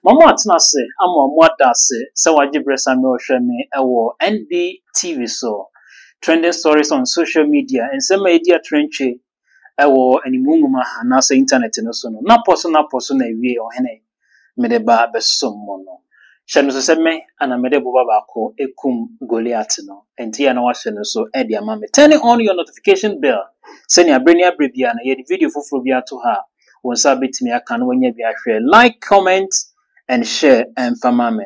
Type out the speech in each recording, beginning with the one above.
Ma mo atena ase ama mo ada ase sɛ wagye berɛ sa mmerɛ ɔhwɛ me ɛwɔ NBTV so. Trending stories on social media, nsɛm a ɛdi atrɛntwe ɛwɔ animu nwoma anaasɛ internet no so no. Napɔ so napɔ so na awie ɔhene mede ba bɛsom mo no. Hyɛ no so sɛ me ana mede boba baako ekum Goliath no. Nti yɛ na wahyɛ no so ɛde ama me. Turning on your notification bell. Sɛnea abere ne abere biara no yɛde video foforɔ bi ato ha a wɔn nsa bɛtumi aka no wɔanya bi ahwɛ. Like, comment and share ɛmfa ma me.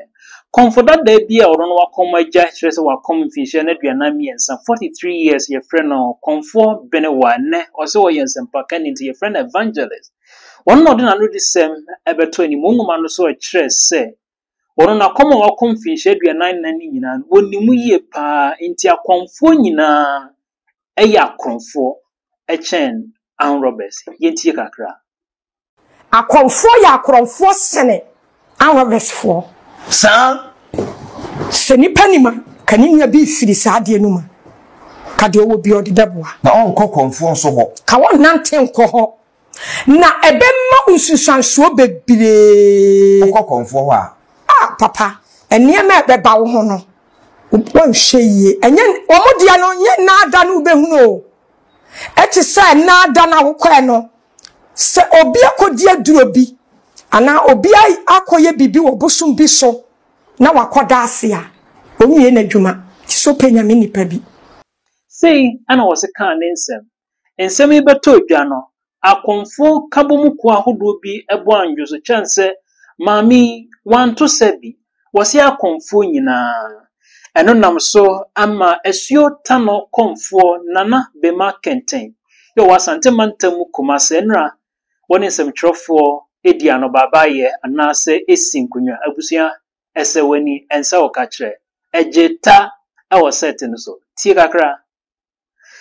Kɔmfo dada bi a ɔno no wakɔm agya kyerɛ sɛ wakɔm mfinhyia no 43, 43 years, yɛfrɛ no Kɔmfoɔ Benewa. Nnɛ ɔsɛ ɔyɛ nsɛmpakani nti yɛfrɛ no evangelist. Wɔn na ɔde n'ano de sɛm ɛbɛto anim nwoma no so ɛkyerɛ sɛ ɔno n'akɔm a wakɔm mfinhyia 44 no nyinaa no wɔnim yie paa, nti akɔmfoɔ nyinaa ɛyɛ akorɔmfoɔ ɛkyɛn armed robbers. Yɛntie kakra. Akɔmfoɔ yɛ akorɔmfoɔ sene armed robbersfoɔ. Saa. Sɛ nipa nim a, ka ne nua bi firi saa adeɛ no mu a, ka deɛ ɔwɔ bi ɔde bɛboa. Na ɔnkɔ kɔmfoɔ nso hɔ. Ka wɔnnante nkɔ hɔ. Na ɛbɛma wo nsunsuansoɔ bebree. Wokɔ kɔmfoɔ hɔ a. Ah, papa, nneɛma a ɛbɛba wo ho no, wɔnhwɛ yie. Ɛnyɛ wɔn deɛ no, nyɛ nnaada no wobɛhunu o. Ɛte sɛ nnaada no a wokɔɛ no, sɛ obi akɔdi aduro bi anaa obi akɔyɛ biribi wɔ bosom bi so na wakɔda ase a, ɔnwie n'adwuma. Nti sɛ ɔpɛ Nyame nipa bi. Sei na wɔse kaa ne nsɛm. Nsɛm yi bɛtɔ dwa no, akɔmfoɔ kabɔmukuo ahodoɔ bi bɔ anadwo so kyɛn sɛ maame yi wanto sɛ bi. Wɔse akɔmfoɔ nyinaa. Ɛno nam so ama Asuo Tano kɔmfoɔ Nana Bema Kɛntɛn yɛ ɔwɔ Asante mantam mu Kumase nnra wɔne nsɛmtwerɛfoɔ edi anobaabaayɛ anaasɛ esi nkonnwa. Abusua, ɛsɛ w'ani, ɛnsɛ wo ka kyerɛ. Ɛgye ta ɛwɔ set no so. Tie kakra.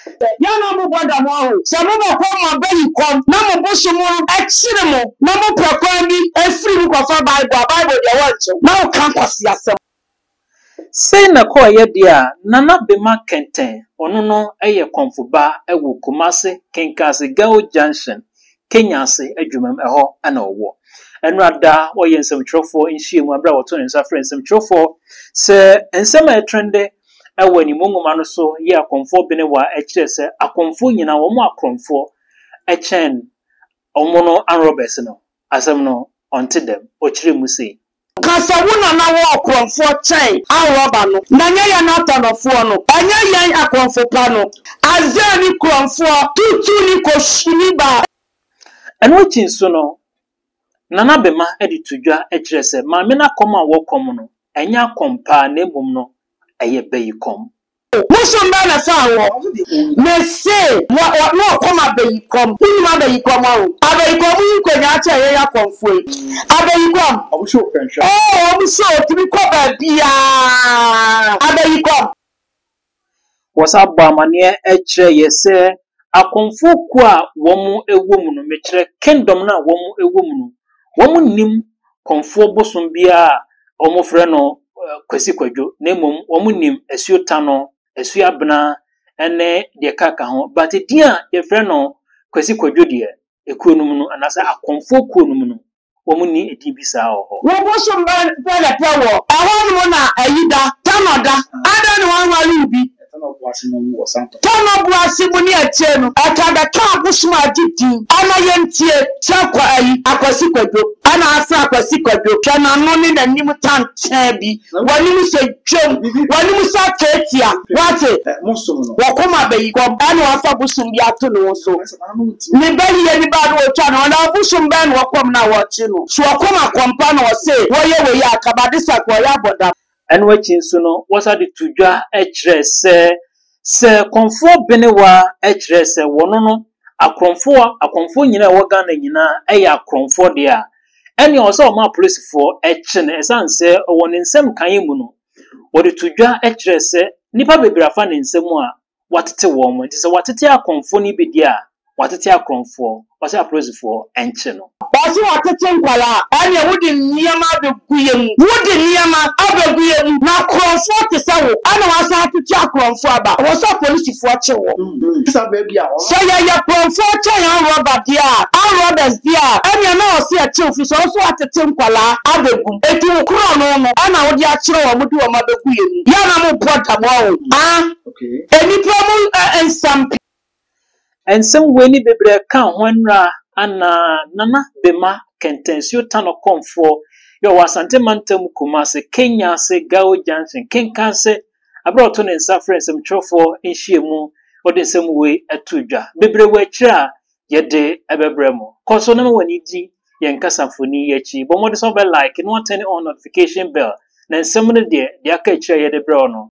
Yɛn na mobɔ da mo aho sɛ mobɛkɔ mo abayi kɔm na mo bosom kyere mo na mopɛ kwan bi afiri mu kɔfa Bible a, Bible deɛ wɔnkye wo na woka nkwaseasɛm. Sei na kɔɔyɛ deɛ a Nana Bema Kɛntɛn, ɔno no yɛ kɔmfoba wɔ Kumase Kenkase Gao Junction, Kenya ase adwumam ɛhɔ na ɔwɔ. Ɛnora da wɔyɛ nsɛmtwerɛfoɔ nhyiamu abere a wɔto ne nsa frɛ nsɛmtwerɛfoɔ sɛ nsɛm a ɛtrende ɛwɔ animu nwoma no so yɛ akɔmfoɔ Benewa ɛkyerɛ sɛ akɔmfoɔ nyinaa wɔn akorɔmfoɔ ɛkyɛn wɔn no armed robbers no. Asɛm no ɔnte dɛm, ɔkyerɛ mu sei. Ka sɛ wo nana wɔ ɔkorɔmfoɔ kyɛn arɔba no, na nyɛ yɛn atɔnɔfoɔ no, ɛnyɛ yɛn akɔmfo pa no. Azaa ni korɔmfoɔ, tutu ni kohyini ba. Ɛno akyi nso no, Nana Bema de to dwa kyerɛ sɛ maame no akɔm a wɔkɔm no, ɛnyɛ akɔm paa na mmom no, ɛyɛ bayikɔm. Bosom bɛn na ɛfaa wɔ? Mese, wɔ, wɔ, na ɔkɔm abayikɔm. Wonim abayikɔm ɔho? Abayikɔm yi nkonyaa kyɛn yɛn akɔmfoɔ yi. Abayikɔm. Ɔmo hyɛ ofɛnhwɛ. Oo, ɔmo hyɛ otumi kɔ baabiaa. Abayikɔm. Wɔsan bɔ amanneɛ kyerɛ yɛ sɛ akɔmfoɔ kuo a wɔn wɔ mu no, mekyerɛ kingdom no a wɔn wɔ mu no, wɔn nnim kɔmfoɔ bosom biara a wɔfrɛ no Kwasi Kwadwo, na mmom wɔn nim Asuo Tano, Asuo Abena ne deɛ ɛkaka ho. But din a yɛfrɛ no Kwasi Kwadwo deɛ, ekuo no mu no anaasɛ akɔmfoɔ kuo no mu no, wɔn nni edin bi saa wɔ hɔ. Wo bosom bɛn pɛ na pɛ wɔ ɛhɔ nom na ayi da, Tano da, adɛn na wanware wo bi? Tano boase mu ne akyire no, ɛka bɛka abosom a agye din ama yɛntie sɛ kɔ ayi, Akwasi Kwadwo, ɛna afrɛ Akwasi Kwadwo, hwɛ n'ano ne n'anim tankyɛn bi, w'anim sɛ dwam, w'anim sɛ akeetia, wate? Wɔkoma bɛyi kɔm, ɛna wafa bosom bi ato ne ho so. Ne ba yie ne ba no wɔtwa no ɔna bosom bɛn na wɔkɔm na wɔkye no so ɔkɔm akɔmpa na ɔse wɔyɛ wei a kabade sa ka ɔyɛ abɔdam. Ɛno akyi nso no, wɔsan de to dwa kyerɛ sɛ sɛ kɔmfoɔ Benewa kyerɛ sɛ wɔno no akorɔmfoɔ akɔmfoɔ nyinaa a ɛwɔ Ghana nyinaa yɛ akorɔmfoɔ deɛ a, ɛnea ɔsɛ ɔma apolisifoɔ kye no ɛsiane sɛ wɔ ne nsɛm kan mu no, wɔde to dwa kyerɛ sɛ nnipa bebree afa ne nsam a watete wɔn. Nti sɛ watete akɔmfoɔ no bi deɛ a, Watete akorɔmfoɔ, ɔse apolisifoɔ nkye no. Ɔse watete nkwadaa, ɛneɛ wode nneɛma abɛgu yɛ mu, wode nneɛma abɛgu yɛ mu, na akorɔmfoɔ te sɛ wo ɛna wasan atete akorɔmfoɔ aba, ɛwɔ sɛ apolisifoɔ kye wo. Sɛ yɛyɛ korɔmfoɔ kyɛn armed robber deɛ a, armed robbers deɛ a, ɛneɛ na ɔse yɛkye wo firi sɛ wo nso watete nkwadaa abɛgu mu, enti wo korɔno no ɛna wode akyere wɔn de wɔn abɛgu yɛ mu, yɛ a na mobɔ dam ɔho, ah, nnipa mu nsɛm pii. Nsɛm wei ne bebree a ɛka ho nnora ana Nana Bema Kɛntɛnsuo Tanɔ Kɔmfoɔ yɛ ɔwɔ Asante Mantam Kumase, Kenya ase, Gao Junction, Kenkanse, aberɛ a ɔto ne nsa frɛ nsɛmtwerɛfoɔ nhyiamu ɔde nsɛm wei too dwa. Bebree wɔ akyire a yɛde bɛbrɛ mo. Kɔ so na ma w'ani gye yɛn kasamfoni yi akyi. Bɔ mmɔden sɛ wobɛ like na woatɛne on notification bell na nsɛm no deɛ, deɛ aka akyire a yɛde brɛ wo no.